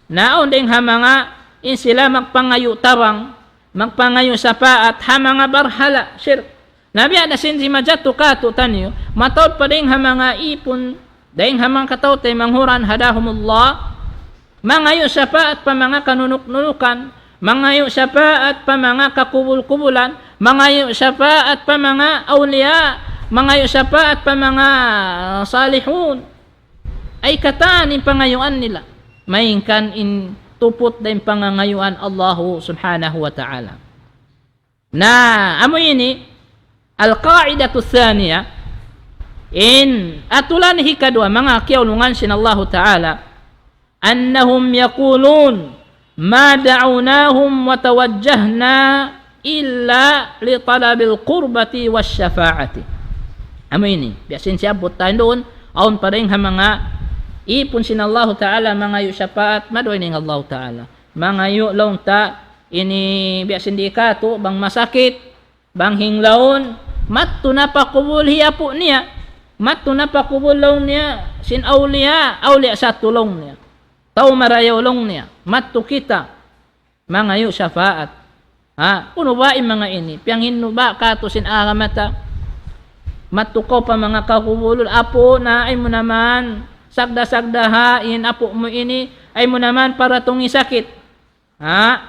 Na awn dayn ha manga, in sila magpangayu' tabang, magpangayu' sapaat, ha manga barhala', shirk. Na biya' da sin simajatu katu'niyu, mataud pa dayn ha manga ipun, dayn ha manga kataw-taymanghuran, hadahumullah, mangayu' sapaat pa manga kanunuk-nunukan, mangayu' sapaat pa manga kakubul-kubulan, mangayu' sapaat pa manga awliya, mangayu' sapaat pa manga salihun. Ay katan in pangayuan nila. Malayngkan in tuput dayn pangangayuan Allahu Subhanahu wa Ta'ala. Na, amu ini, القاعدة الثانية, in atulan hikaduwa, manga kiyaulungan sin Allahu Ta'ala, أنهم يقولون ما دعوناهم وتوجهنا إلا لطلب القربة والشفاعة. Amu ini, biya' sin siyabbut ta duun, awn pa dayn ha manga ipun sin Allahu Ta'ala, mangayu' sapaat, maduwa in Allahu Ta'ala. Mangayu' laung ta, ini biya' sin di katu', bang masakit, bang hinglaun, madtu na pa kubul hi apu' niya, madtu na pa kubul laung niya, sin awliya, awliya satu laung niya. Tau marayaw laung niya, madtu kita, mangayu' sapaat. Ha, unu ba in manga ini? Piyanghindu' ba katu' sin agama ta? Madtu kaw pa manga kakubulun, apu' na, ay mu naman, sagda-sagdaha in apu' mu ini, ay mu naman paratungi sakit. Ha?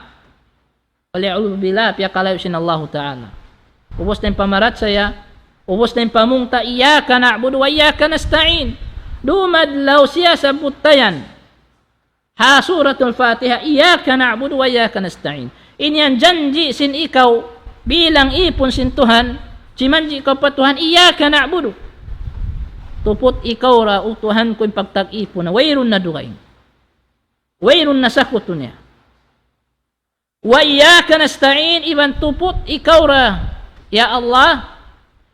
Wal iyadhu billah, piyakalayu' sin Allahu Ta'ala. Ubus na in pamarachaya, Ubus na in pamung ta, إياك نعبد وإياك نستعين. Dumadlaw siya sa butayan. Ha Suratul Fatiha, إياك نعبد وإياك نستعين. Ini in janji' sin ikaw bilang īpun sin Tuhan, simanji' kaw pa Tuhan, إياك نعبد. Tuput ikaw ra, O Tuhan ku, in pagtag-īpun na, wayruun na dugaing. Wayruun na sakutu niya. وإياك نستعين, iban tuput ikaw ra, ya Allah,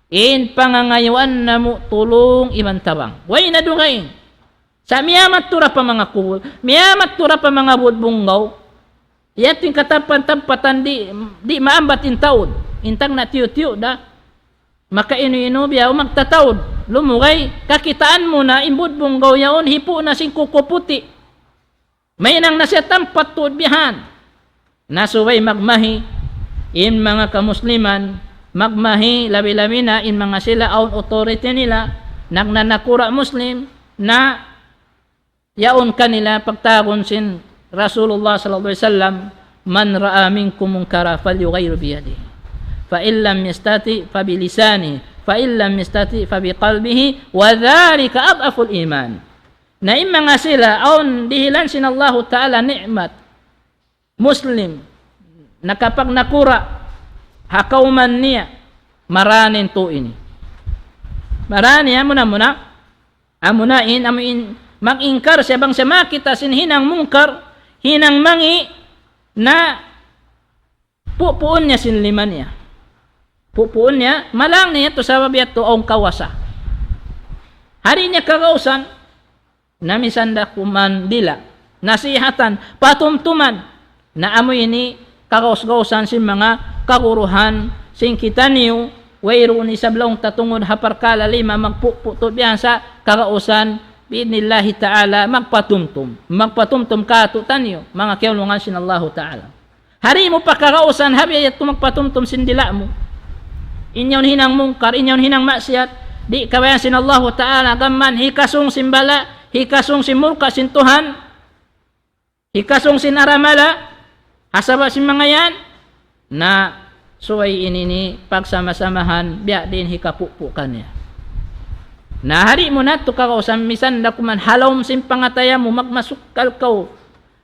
in pangangayuan namu' tulung iban tabang. Way na dugaing. Sa' miyadtu ra pa manga kubul, miyadtu ra pa manga budbunggaw. Yadtu in katampatan-tampatan di', di' maambat in taud. In tagna' tiyu'-tiyu' da. Makainu-inu biya' magtataud. Lumugay, kakitaan mu na in budbunggaw yaun, hipu' na sin kuku puti'. Mahinang na siya tampat tuud bihan. Na subay magmahi in manga kamusliman, magmahi labi-labi na in manga sila awn authority nila, nagnanakura' Muslim, na yaun kanila pagtawagun sin Rasulullah sallallahu alayhi wasallam, من رأى منكم منكرا فليغيره بيده، فإن لم يستطع فبلسانه، فإن لم يستطع فبقلبه، وذلك أضعف الإيمان. Na in manga sila, awn dihilan sin Allahu Ta'ala ni'mat, Muslim, nakapagnakura' ha kawman niya, maranin tuud ini. Maranin, amuna-muna, amuna in, amu in, mag-ingkar siya bang siya makakita' sin hinang mungkar, hinang mangi', na pupuun niya sin lima niya. Pupuun niya, malang niya tu sabab yadtu awn kawasa. Di' niya kagausan, na misan da kuman dila, nasihatan, patumtuman, na amu ini kagaus-gausan sin manga kaguruhan sin kitaniyu, wayruun isab laung ta tungud ha parkala' lima magpupu' tuud bihan sa kagausan, bi'idhnillahi ta'ala, magpatumtum. Magpatumtum kātu'niyu, manga kiyaulungan sin Allahu Ta'ala. Di' mu pa kagausan, ha biya' yadtu magpatumtum sin dila' mu. In yaun hinang mungkar, in yaun hinang maksiat, di' kabayaan sin Allahu Ta'ala, gām hikasung sin bala', hikasung sin murka sin Tuhan, hikasung sin aramala, ha sabab sin manga yan, na subay ini ini pagsama-samahan, biya' diin hikapupu' kaniya. Na di' mu na tu kagausan, misan da kuman ha lawm sin pangatayan mu, magmasukkal kaw,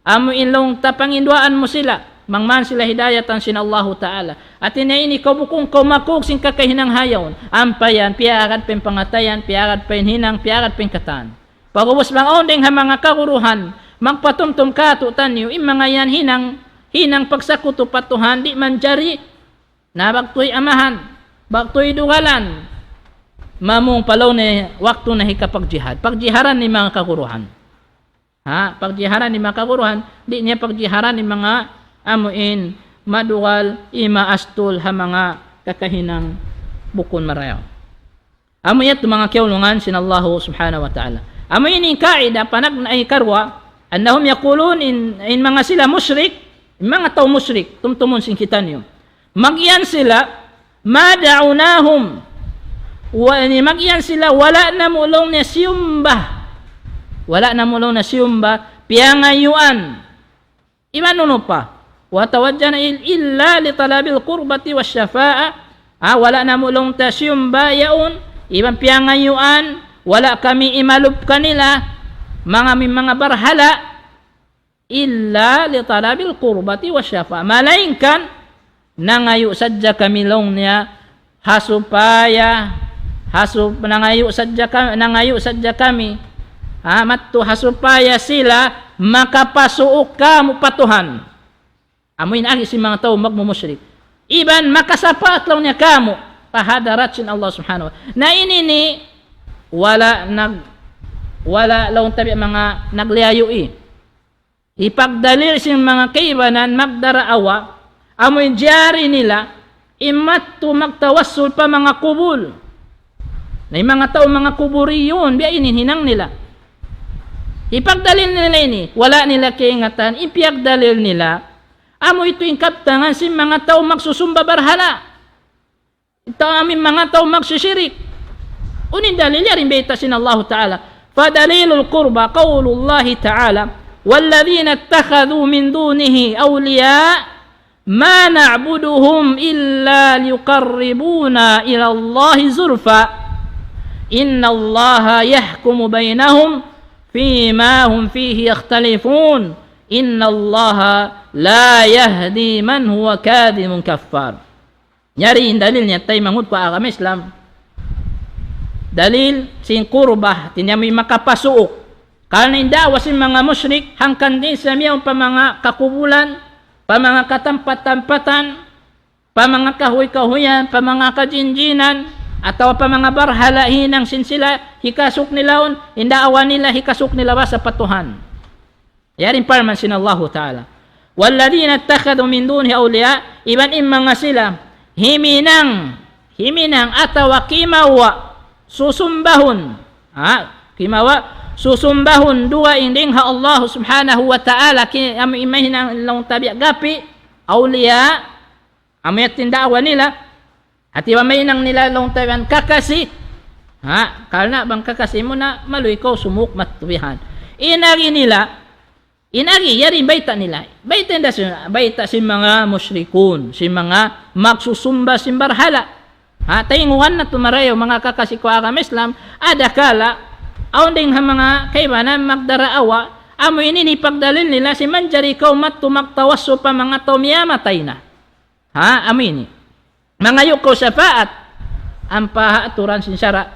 amu in laung ta panginduwaan mu sila, bang man sila hidayatan sin Allahu Ta'ala. Hāti niya ini kaw bukun kaw makug sin kakahinang ha yaun. Ampa yan, piyaagad pa in pangatayan, piyaagad pa in hinang, piyaagad pa in katan. Pag'ubus bang awn dayng ha manga kaguruhan, magpatumtum kātu'niyu, in manga yan hinang, hinang pagsakutu pa Tuhan, di' manjari, na bang tuy amahan, bang tuy dugalan, mamung pa laung niya waktu na hikapagjihad. Pagjiharan in manga kaguruhan. Ha, pagjiharan in manga kaguruhan, di' niya pagjiharan in manga amu in madugal, imaastul ha manga kakahinang bukun marayaw. Amu yadtu manga kiyaulungan sin Allahu Subhanahu wa Ta'ala. Amu ini in kaida panagna' hikaruwa, أنهم يقولون, in, in manga sila mushrik, in manga tau mushrik, tumtumun sin kitaniyu. Magiyan sila, ما دعوناهم. Wa-, ini magiyan sila, wala' namu' laung niya siyumba. Wala' namu' laung niya siyumba, piyangayuan. Iban unu pa. وتوجهنا إل-, إلا لطلب القربة والشفاعة. Ah, wala' namu' laung ta siyumba yaun, iban piyangayuan, wala' kami imalup kanila, manga mi-, manga barhala'. إلا لطلب القربة والشفاعة. Malaingkan, nangayu' sadja kami laung niya, ha supaya, ha sup-, nangayu' sadja ka-, nangayu' sadja kami, ha, madtu ha supaya sila makapasuuk kāmu' pa Tuhan. Amu in agi sin manga tau magmumushrik. Iban makasapaat laung niya kāmu' pa hadarat sin Allah Subhanahu wa Ta'ala. Na ini ini, wala' nag-, wala' laung ta biya' manga nagliyayu'. Hipagdalil sin manga kaibanan magdaraawa, amu in jari nila, in madtu magtawassul pa manga kubul. Na in manga tau manga kuburiyun, biya' ini in hinang nila. Hipagdalil nila ini, wala' nila kaingatan, in piyagdalil nila, amu yadtu in kabtangan sin manga tau magsusumba barhala'. Tau amu in manga tau magsisirik. Unu in dalil? Yari in bayta' sin Allahu Ta'ala. فدليل القربى قول الله تعالى: والذين اتخذوا من دونه أولياء ما نعبدهم إلا ليقربونا إلى الله زلفى إن الله يحكم بينهم فيما هم فيه يختلفون إن الله لا يهدي من هو كاذب كفار. Yari in dalil niya, taymanghud ku agama Islam. Dalil sin qurba, hāti niya amu in makapasuuk. Karna' in da'wa sin manga mushrik, hangkan dayn sa miyawn pa manga kakubulan, pa manga katampat-tampatan, pa manga kahuy-kahuyan, pa manga kajinjinan, atawa pa manga barhala hinang sin sila, hikasuk nila yaun, in da'wa nila, hikasuk nila ba sa pa Tuhan. Yari in parman sin Allahu Ta'ala. والذين اتخذوا من دونه أولياء, iban in manga sila, himinang, himinang atawa kimawa', susumbahun. Ha? Kimawa', susumbahun dugaing dayn ha Allah Subhanahu wa Ta'ala, ki-, amu in mahinang laung ta biya' gapi', awliya, amu yadtu in da'wa nila, hāti ba mahinang nila laung ta biya' kakasi. Ha, karna' bang kakasi mu na, maluy kaw sumuuk mattu bihan. In agi nila, in agi, yari in bayta' nila. Bayta' nila sin, bayta' sin manga mushrikun, sin manga magsusumba sin barhala. Ha, tayngugan natu' marayaw, manga kakasi ku agama Islam, adakala, awn dayn ha manga kaibanan magdaraawa, amu ini in pagdalil nila, sin manjari kaw mattu magtawassul pa manga tau miyamatay na. Ha, amu ini. Mangayu' kaw shafaat, ampa ha aturan sin sara'.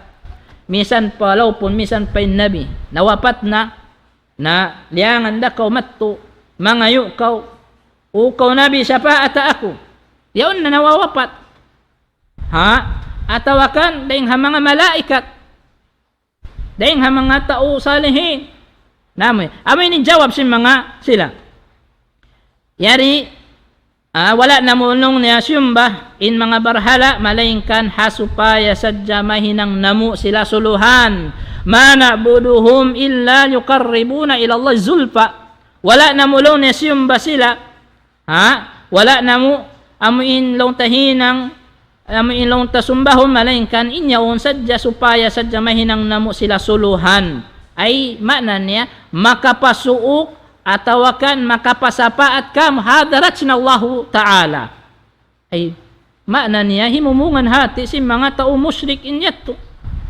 Misan pa laupun, misan pa in nabi. Nawapat na, na liyangan da kaw mattu, mangayu' kaw, "O kaw nabi, shafaata aku." Yaun na nawawapat. Ha? Atawa kan, dayn ha manga malaikat. Dayn ha manga tau salihin. Na amu, amu ini in jawab sin manga sila. Yari, ah, wala' namu' laung niya siyumba in manga barhala, malaingkan ha supaya sadja mahinang namu' sila suluhan. ما نعبدهم إلا ليقربونا إلى الله زلفى. Wala' namu' laung niya siyumba sila. Ha? Wala' namu', amu in laung ta hinang, amu in laung ta sumbahun, malaingkan in yaun sadja supaya sadja mahinang namu' sila suluhan. Ay, maana niya, makapasuuk atawa kan makapasapaat kamu ha hadarat sin Allahu Ta'ala. Ay, maana niya, himumungan hati sin manga tau mushrik in yadtu.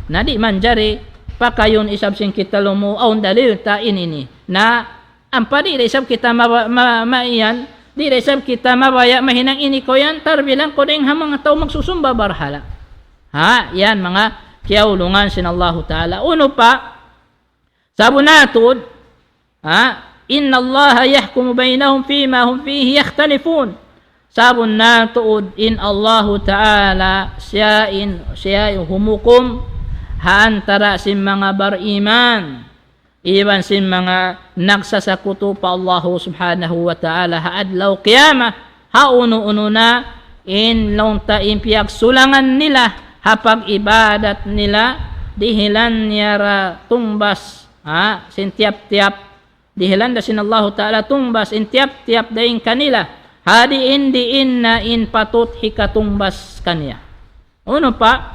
Na di' manjari pakayun isab sin kita lumu' awn dalil ta in ini. Na ampa di' da isab kita maba-, ma-, ma-, iyan, di' da isab kita mabaya' mahinang ini kaw yan, tarbilang kaw dayn ha manga tau magsusumba barhala. Ha, yan manga kiyaulungan sin Allahu Ta'ala. Unu pa, sabunnal tuud, ha, إن الله يحكم بينهم فيما هم فيه يختلفون. Sabunnal tuud in Allahu Ta'ala, siya in, siya in humukum ha antara sin manga bariman iban sin manga nagsasakutu pa Allahu Subhanahu wa Ta'ala ha adlaw qiyamah, ha unu-unu na in laung ta in piyagsulangan nila ha pag-ibadat nila, dihilan niya ra tungbas, ha, sin tiyap-tiyap, dihilan da sin Allahu Ta'ala tungbas in tiyap-tiyap dayn kanila, ha diin-diin na in patut hikatungbas kaniya. Unu pa?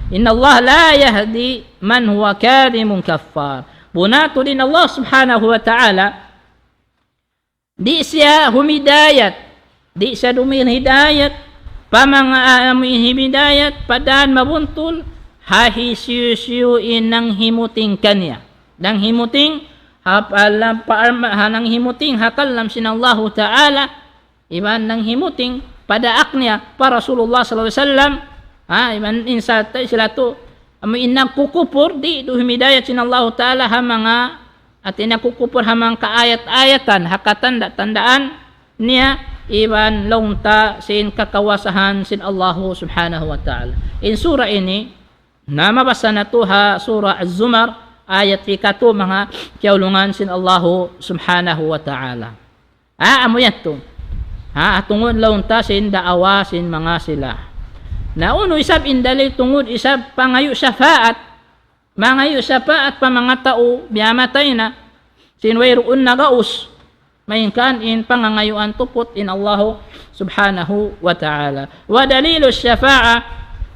إن الله لا يهدي من هو كاذب كفار. Bunnal tuud in Allah Subhanahu wa Ta'ala, di' siya humidayat, di' siya dumihil hidayat, pa manga amu in hidayat, pa dan mabuntul, ha hisiyu-siyu in nanghimuting kaniya. Nanghimuting, ha, pa, pa, ha nanghimuting, ha kalam sin Allahu Ta'ala, iban nanghimuting pa daak niya pa Rasulullah sallallahu alayhi wasallam, ha, iban in sa-, sila tu, amu in nagkukupur, di' du himidayat sin Allahu Ta'ala ha manga, hati nagkukupur ha manga kaayat-ayatan, ha katanda-tandaan niya, iban laung ta sin kakawasahan sin Allahu Subhanahu wa Ta'ala. In sura ini, na mabasa natu' ha Sura Az-Zumar, ayat hikatu, manga kiyaulungan sin Allahu Subhanahu wa Ta'ala. Ha, amu yadtu. Ha, tungud laung ta sin daawa sin manga sila. Na unu isab in dalil tungud isab pangayu' shafaat. Mangayu' shafaat pa manga tau miyamatay na. Sin wayruun nagaus. Malayngkan in pangangayuan tuput in Allahu Subhanahu wa Ta'ala. ودليل الشفاعة,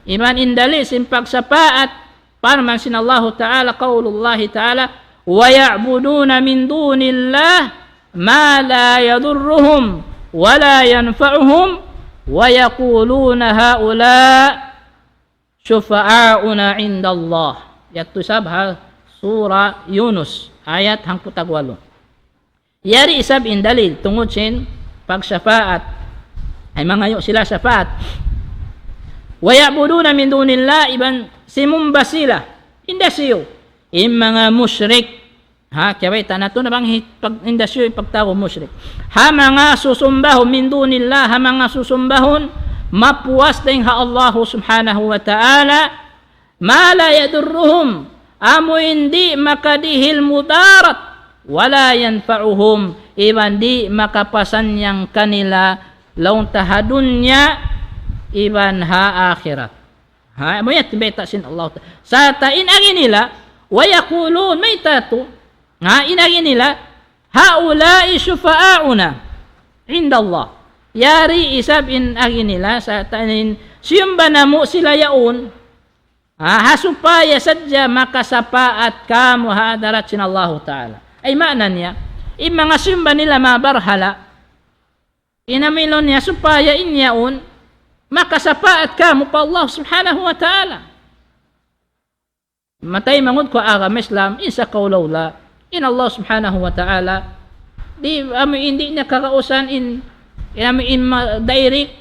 iban in dalil sin pagsapaat, parman sin Allahu Ta'ala, قول الله تعالى: ويعبدون من دون الله ما لا يضرهم ولا ينفعهم ويقولون هؤلاء شفعاؤنا عند الله. Yadtu isab ha Surah Yunus, ayat hangpu' tagwalu. Yari isab in dalil tungud sin pagsapaat. Ay mangayu' sila sapaat. ويعبدون من دون الله, iban simumba sila. Inda siyu. In manga mushrik. Ha, kiyabayta' natu' na bang hi-, pag-, inda siyu in pagtawagun mushrik. Ha manga susumbahun من دون الله, ha manga susumbahun mapuas dayn ha Allahu Subhanahu wa Ta'ala, ما لا يضرهم, amu in di' makadihil mudarat, ولا ينفعهم, iban di' makapasannyang kanila laung ta ha dunya, iban ha akhirat. Ha, amu yan in bayta' sin Allah Ta-, sarta' in agi nila, ويقولون, mayta' tu, ha, in agi nila, هؤلاء شفعاؤنا عند الله. Yari isab in agi nila, sarta' in siyumba namu' sila yaun, ha, ha supaya sadja makasapaat kamu ha hadarat sin Allahu Ta'ala. Ay maana niya, in manga siyumba nila manga barhala, in amu in laung niya supaya in yaun makasapaat kamu pa Allah Subhanahu wa Ta'ala. Manga taymanghud ku ha agama Islam, in sakaula-ula, in Allah Subhanahu wa Ta'ala, di' amu in di' niya kagausan in, in amu in ma-, direct.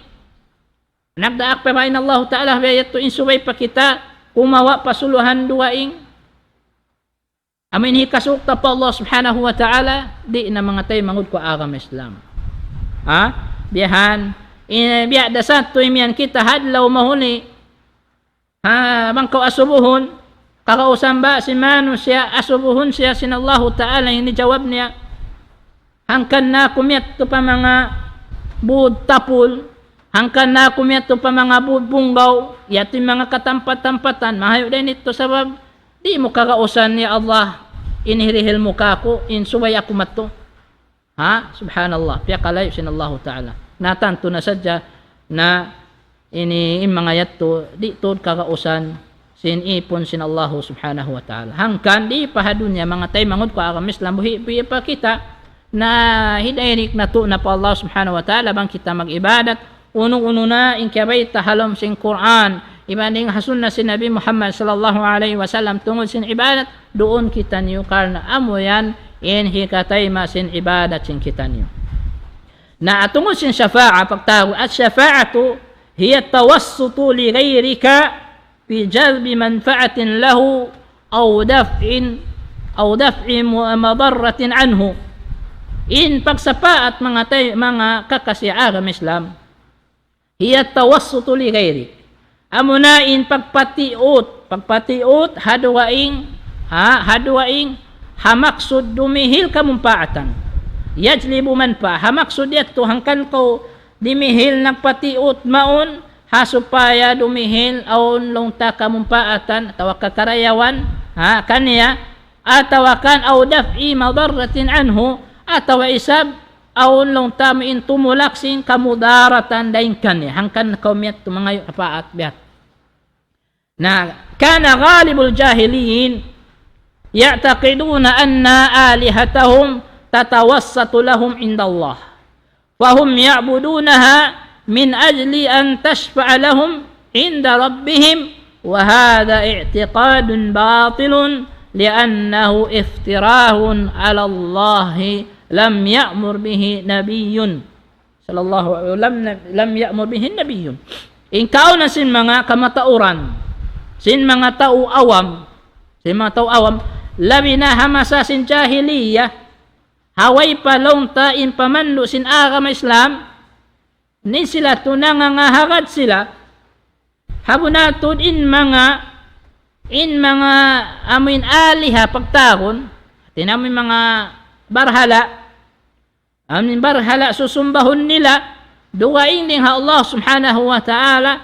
Nagdaak pa ba in Allah Ta'ala, biya' yadtu in subay pa kita kumawa' pa suluhan dugaing. Amu in hikasuuk ta pa Allah Subhanahu wa Ta'ala, di' na, manga taymanghud ku ha agama Islam. Ha? Biya' yan, in, biya' da sa tuud imiyan kita ha adlaw mahuli. Ha, bang kaw asubuhun, kagausan ba sin manusiya', asubuhun siya sin Allahu Ta'ala, in jawab niya. Hangkan na aku miyadtu pa manga būd tapul, hangkan na aku miyadtu pa manga būd bunggaw, yadtu in manga katampat-tampatan, mahayu' da in yadtu sabab, di' mu kagausan, ya Allah, in hirihil mu kāku', in subay aku madtu. Ha? Subhanallah. Piyakalayu' sin Allahu Ta'ala. Na tantu na sadja na ini in manga yadtu, di' tuud kagausan sin ipun sin Allahu Subhanahu wa Ta'ala. Hangkan di' pa ha dunya, manga taymanghud ku ha agama Islam, buhi', buhi' pa kita, na hidirect natu' na pa Allah Subhanahu wa Ta'ala bang kita mag-ibadat, unu-unu na in kiyabayta' ha lawm sin Qur'an, iban dayn ha sunna sin Nabi Muhammad sallallahu alayhi wasallam tungud sin ibadat, duun kitaniyu karna' amu yan in hikatayma' sin ibadat sin kitaniyu. Na tungud sin shafa'a, pagtawagun, الشفاعة هي التوسط لغيرك في جلب منفعة له أو دفع، أو دفع م-، مضرة عنه. In pagsapaat, manga tay-, manga kakasi ha agama Islam, هي التوسط لغيرك. Amuna in pagpatiut, pagpatiut ha dugaing, ha, ha dugaing, ha maksud dumihil kamumpaatan. يجلب منفعة. Ha maksud yadtu hangkan kaw dumihil nagpatiut mawn, ha supaya dumihil awn laung ta kamumpaatan, atawa kakarayawan, ha, kaniya, atawa kan أو دفع مضرة عنه, atawa isab awn laung ta amu in tumulak sin kamudaratan dayn kaniya. Hangkan kaw miyadtu mangayu' shapaat biya' ha. Na, كان غالب الجاهلين يعتقدون أن آلهتهم تتوسط لهم عند الله، فهم يعبدونها من أجل أن تشفع لهم عند ربهم، وهذا اعتقاد باطل لأنه افتراء على الله لم يأمر به نبي صلى الله، لم، لم يأمر به نبي. In kaawnan sin manga kamatauran, sin manga tau awam, sin manga tau awam, labi na ha masa sin jahiliya, ha way pa laung ta in pamandu' sin agama Islam, in sila tuud nangangahagad sila, ha bunatud in manga, in manga amu in aliha pagtawagun, hāti niya amu in manga barhala, amu in barhala susumbahun nila, dugaing dayn ha Allah Subhanahu wa Ta'ala,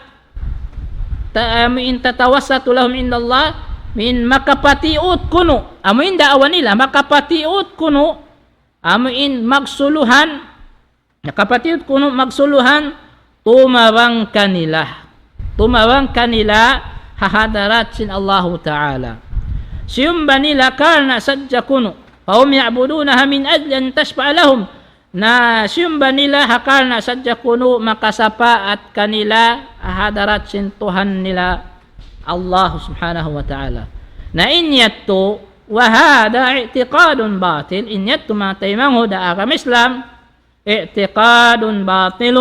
ta-, amu in تتوسط لهم عند الله, amu in makapatiut kunu', amu in daawa nila, makapatiut kunu', amu in magsuluhan, makapatiut kunu' magsuluhan, tumabang kanila. Tumabang kanila ha hadarat sin Allahu Ta'ala. Siyumba nila karna' sadja kunu'. فهم يعبدونها من أجل أن تشفع لهم. Na siyumba nila ha karna' sadja kunu' makasapaat kanila ha hadarat sin Tuhan nila Allah Subhanahu wa Ta'ala. Na in yadtu, وهذا اعتقاد باطل, in yadtu manga taymanghud ha agama Islam, اعتقاد باطل,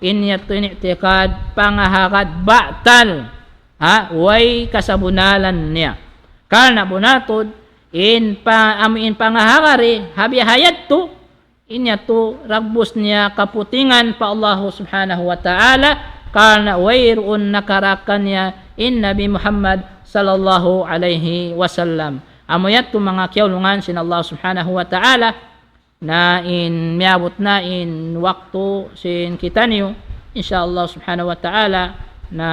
in yadtu in i'tiqad pangahagad batal. Ha, way kasabunalan niya. Karna' bunnal tuud, in pa, amu in pangahagad ha biya' ha yadtu, in yadtu dagbus niya kaputingan pa Allah Subhanahu wa Ta'ala, karna' wayruun nakarakan niya in Nabi Muhammad sallallahu alayhi wasallam. Amu yadtu manga kiyaulungan sin Allah Subhanahu wa Ta'ala, na in miyabut na in waktu sin kitaniyu, insya Allah Subhanahu wa Ta'ala, na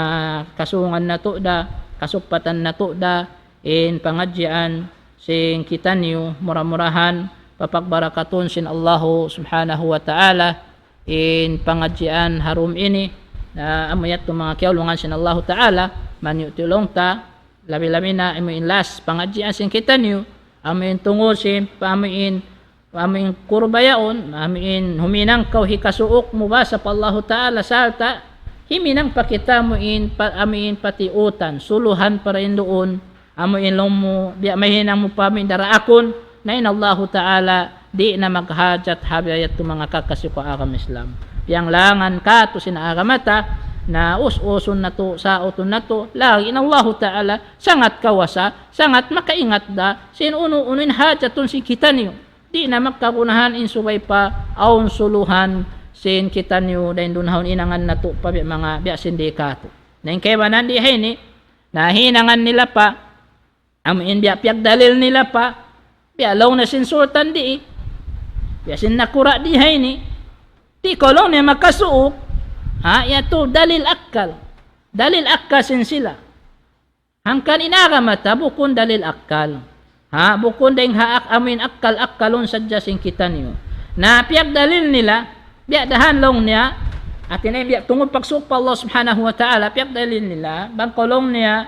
kasungan natu' da, kasugpatan natu' da, in pangadjian sin kitaniyu, mura-murahan papagbarakatun sin Allahu Subhanahu wa Ta'ala in pangadjian ha dum ini. Na amu yadtu manga kiyaulungan sin Allahu Ta'ala, man yu' tulung ta, labi-labi na amu in last pangadjian sin kitaniyu, amu in tungud sin, amu in, amu in kurba yaun, amu in huminang kaw hikasuuk mubasa pa Allahu Ta'ala, sarta' himinang pa kita amu in pa, amu in patiutan, suluhan pa dayn duun, amu in laung mu, biya' mahinang mu pa amu in daraakun, na in Allahu Ta'ala, di' na maghajat ha biya' yadtu manga kakasi ku agama Islam. Piyanglangan katu' sin agama ta, na us-usun natu', sautun natu', lagi' in Allahu Ta'ala, sangat kawasa, sangat makaingat da, sin unu-unu in hajatun sin kitaniyu. Di' na magkagunahan in subay pa awn suluhan sin kitaniyu dayn duun ha hinangan natu' pa biya' manga biya' sin di katu'. Na in kaibanan di ha ini, na hinangan nila pa, amu in biya' piyagdalil nila pa, biya' laung na sin sultan di, biya' sin nakura' di ha ini, di' kaw laung niya makasuuk, ha, yadtu dalil akkal. Dalil akkal sin sila. Hangkan in agama ta bukun dalil akkal. Ha, bukun dayng ha ak-, amu in akkal-akkalun sadja sin kitaniyu. Na piyagdalil nila, biya' da ha yan laung niya, hati niya biya' tungud pagsuuk pa Allah Subhanahu wa Ta'ala, piyagdalil nila, bang kaw laung niya,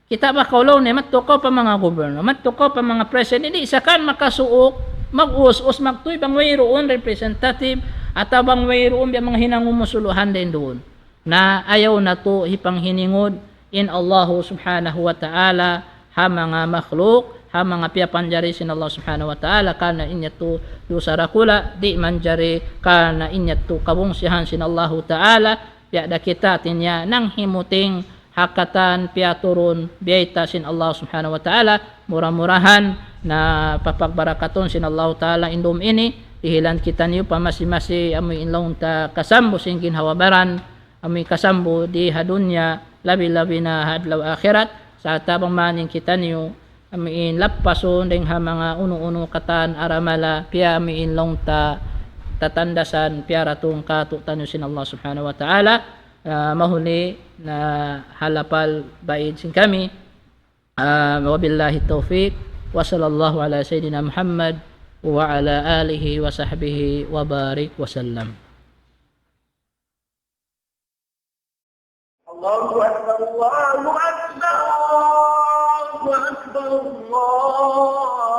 kita' ba kaw laung niya, madtu kaw pa manga gubernador, madtu kaw pa manga president, di' sa kan makasuuk, mag-us-us, magtuy bang wayruun representative, atawa bang wayruun biya' manga hinangun mu suluhan dayn duun. Na ayaw natu' hipanghiningud in Allahu Subhanahu wa Ta'ala ha manga makhluk, ha manga piyapanjari sin Allah Subhanahu wa Ta'ala, karna' in yadtu dusa dakula', di' manjari karna' in yadtu kabungsihan sin Allahu Ta'ala, biya' da kita hati niya nanghimuting ha katan piyaturun biyayta' sin Allah Subhanahu wa Ta'ala, mura-murahan na papagbarakatun sin Allahu Ta'ala in dum ini, dihilan kitaniyu pa masi-masi amu in laung ta kasambu sin ginhawa-baran, amu in kasambu di ha dunya, labi-labi na ha adlaw akhirat, sarta' bang man in kitaniyu, amu in lappasun dayng ha manga unu-unu katan aramala, piya amu in laung ta tatandasan, piyaratung katu'taniyu sin Allah Subhanahu wa Ta'ala, ah, mahuli na ha lapal baid sin kami. Ah, وبالله التوفيق، وصلى الله على سيدنا محمد وعلى آله وصحبه وبارك وسلم. الله أكبر، الله أكبر، الله أكبر، الله